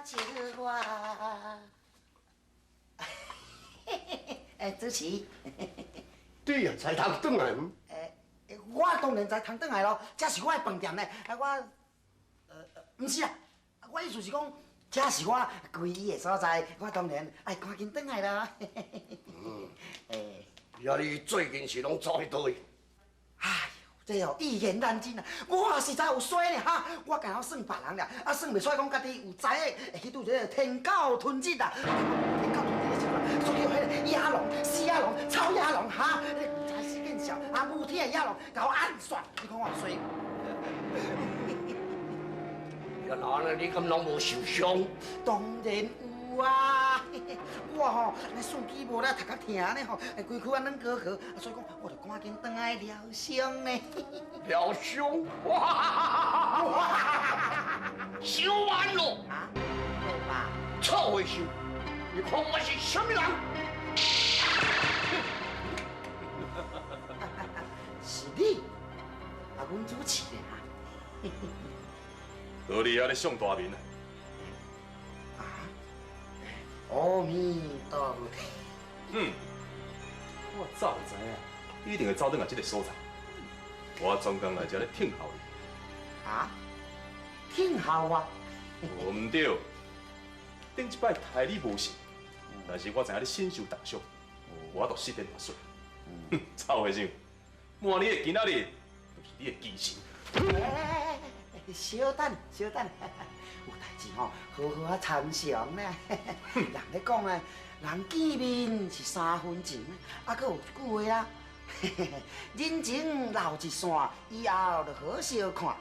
招我。哎，主持。你也知通轉來毋？我當然知通轉來咯，這是我的飯店呢。啊，我，毋是啊，我意思是講，這是我歸依的所在，我當然愛趕緊轉來啦。嗯。呀，你最近是攏走去佗位？哎喲，這哦一言難盡啊！我實在有衰呢哈，我敢若算別人啦，啊算袂出來講家己有才的，會去拄一个天狗吞日啊！天狗吞日的時陣，所以彼个野狼、死野狼、草野狼哈，彼個毋知死見笑，啊無天的野狼，共我暗算，你看我衰。呀，那你敢攏無受傷？當然有啊！我吼，按呢四肢無力，頭殼疼呢吼，規軀按軟膏膏，所以講我著趕緊轉來療傷呢。療傷？哇！傷慢咯！啊？對吧？臭和尚，你看我是啥物人？是你，啊，阮主持的哈。倒佇遐咧上大眠啊！啊！阿彌陀佛。嗯，我早就知影，你一定會走轉來這个所在。我專工來這咧聽候你。啊？聽候我？毋對，頂一擺刣你無成，但是我知影你身受重傷，我就失言大說。哼，臭和尚，明年的今仔日就是你的忌辰。小等，小等，有代誌吼，好好仔參詳呢。人咧講啊，人見面是三分情，啊，閣有一句話啊，人情留一線，以後就好相看。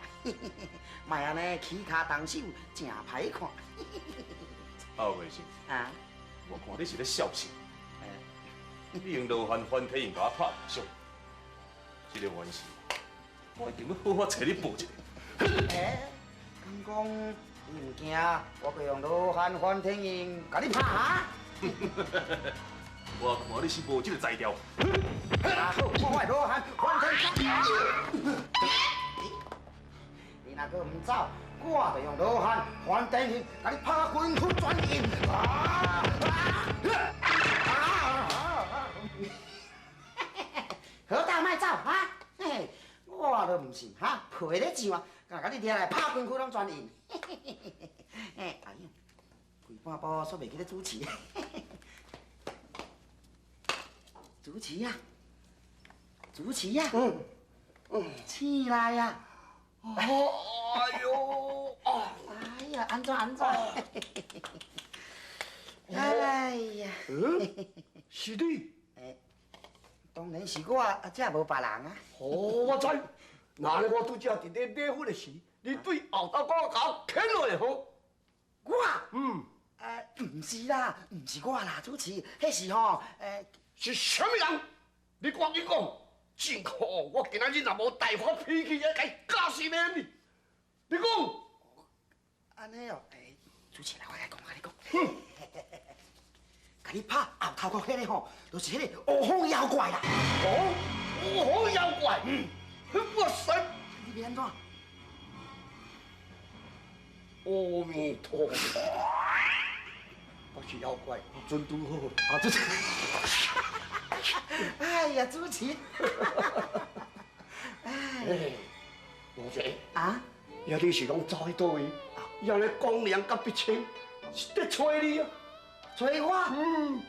莫按呢起跤動手，誠歹看。臭和尚，啊？我看你是咧笑啥？你用羅漢翻天印共我拍重傷，這個冤事，我一定欲好好揣你報一下。欸，敢講你毋驚，我閣用羅漢翻天印共你拍哈？我看你是無這个才調。啊好，我的羅漢翻天印。你若閣毋走，我就用羅漢翻天印共你拍規軀全印。啊啊啊！好大莫走哈！嘿，我都毋信哈，皮咧上啊，敢共你掠來拍規軀攏全印。哎呀，規半晡煞袂記得主持。主持啊，主持啊，起來啊！哎喲，哎呀，按怎按怎？哎呀，嗯，是你？哎，當然是我，啊，這無別人啊。哦，我知。那呢，我拄才佇咧禮佛的時，你對後頭閣共我牽落來吼。我？嗯。毋是啦，毋是我啦，主持，彼是吼，是啥物人？你趕緊講，真可惡！我今仔日若無大發脾氣，會共伊教死你！你講。按呢哦，主持來，我來講，我來講。共你拍後頭殼彼个吼，就是彼个烏風妖怪啦。哦，烏風妖怪。嗯。哇塞！你欲按怎？阿彌陀佛，我是妖怪，我準拄好。啊，主持。哎呀，主持。哎，羅姐。啊？呀，你是攏走去佗位？呀，咧光良佮碧清是佇揣你啊？揣我？嗯。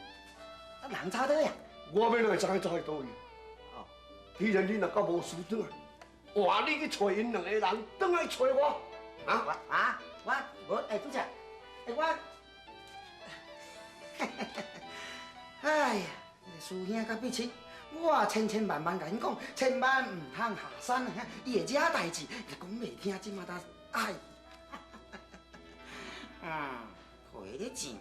啊，人走佗呀？我欲哪會知影走去佗位？哦，既然你若閣無事轉來，換你去揣𪜶兩個人，轉來揣我。啊？我啊？我無哎，主持，哎我，哎呀，師兄佮碧清，我千千萬萬共𪜶講，千萬毋通下山，伊會惹代誌，伊講袂聽，這馬當哎，嗯，皮咧上。